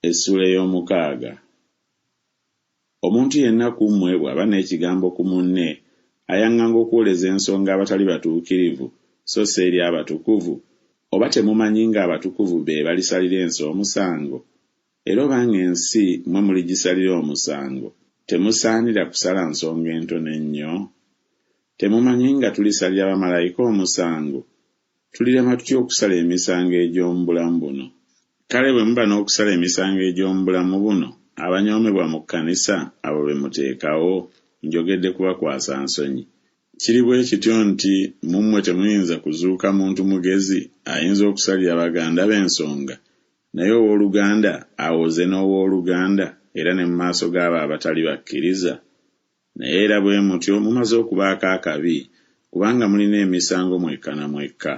Essuula ey'omukaaga. Omuntu yenna ku mmwe bw'aba n'ekigambo ku munne, ayaŋŋanga okuwoleza ensonga abatali batuukirivu, so si eri abatukuvu? Oba temumanyi ng'abatukuvu be balisalira ensi omusango? Era obanga ensi mmwe muligisalira omusango, temusaanira kusala nsonga entono ennyo? Temumanyi nga tulisalira bamalayika omusango? Tulirema tutya okusala emisango egy'omu bulamu buno? Kale bwe muba n'okusala emisango egy'omu bulamu buno, abanyoomebwa mu kkanisa, abo be muteekawo? Njogedde kubakwasa nsonyi. Kiri bwe kityo nti mu mmwe temuyinza kuzuuka muntu mugezi ayinza okusalira baganda be ensonga, naye owooluganda awoze n'owooluganda, era ne mu maaso g'abo abatali bakkiriza? Naye era bwe mutyo mumaze okubaako akabi, kubanga mulina emisango mwekka na mwekka.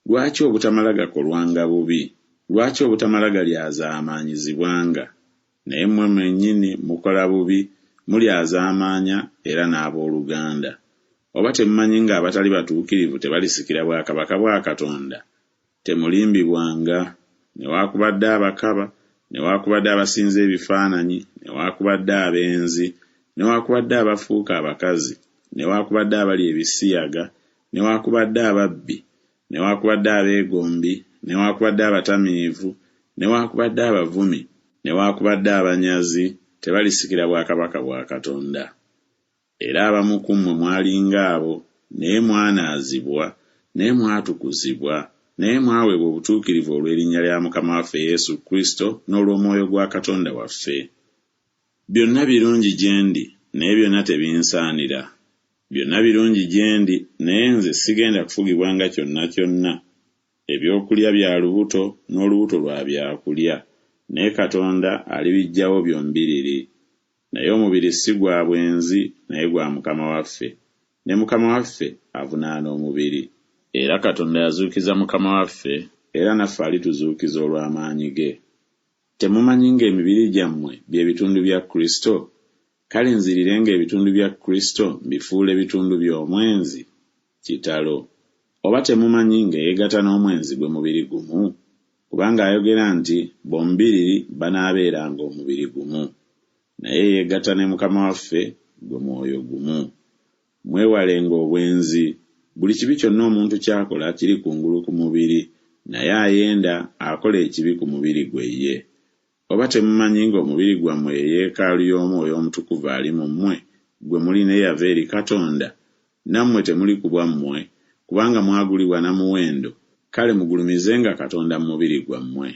Lwaki obutamala gakolwanga bubi? Lwaki obutamala galyazaamaanyizibwanga? Naye mmwe mwennyini mukola bubi, mulyazaamaanya era n'ab'oluganda. Oba temumanyi ng'abatali batuukirivu tebalisikira bwakabaka bwa Katonda? Temulimbibwanga, newaakubadde abakaba, newaakubadde abasinza ebifaananyi, newaakubadde abenzi, newaakubadde abafuuka abakazi, newaakubadde abalya ebisiyaga, newaakubadde ababbi, newaakubadde abeegombi, newaakubadde abatamiivu, newaakubadde abavumi, newaakubadde abanyazi, tebalisikira bwakabaka bwa Katonda. Era abamu ku mmwe mwalinga abo, naye mwanaazibwa, naye mwatukuzibwa, naye mwaweebwa obutuukirivu olw'erinnya lya Mukama waffe Yesu Kristo n'olw'Omwoyo gwa Katonda waffe. Byonna birungi gye ndi, naye byonna tebinsaanira. Byonna birungi gye ndi, naye nze sigenda kufugibwanga kyonna kyonna. Ebyokulya bya lubuto, n'olubuto lwa byakulya, naye Katonda alibiggyawo byombiriri. Naye omubiri si gwa bwenzi, naye gwa Mukama waffe, ne Mukama waffe avunaana omubiri. Era Katonda yazuukiza Mukama waffe, era naffe alituzuukiza olw'amaanyi ge. Temumanyi ng'emibiri gyammwe bye bitundu bya Kristo? Kale nzirirenga ebitundu bya Kristo mbifuule bitundu by'omwenzi? Kitalo! Oba temumanyi ng'eyegatta n'omwenzi gwe mubiri gumu? Kubanga ayogera nti, Bombiriri banaabeeranga omubiri gumu. Naye eyegatta ne Mukama waffe gwe mwoyo gumu. Mwewalenga obwenzi. Buli kibi kyonna omuntu ky'akola kiri kungulu ku mubiri, naye ayenda akola ekibi ku mubiri gwe ye. Oba temumanyi ng'omubiri gwammwe ye yeekaalu y'Omwoyo Omutukuvu ali mu mmwe, gwe mulina eyava eri Katonda? Nammwe temuli ku bwammwe, kubanga mwagulibwa na muwendo, kale mugulumizenga Katonda mu mubiri gwammwe.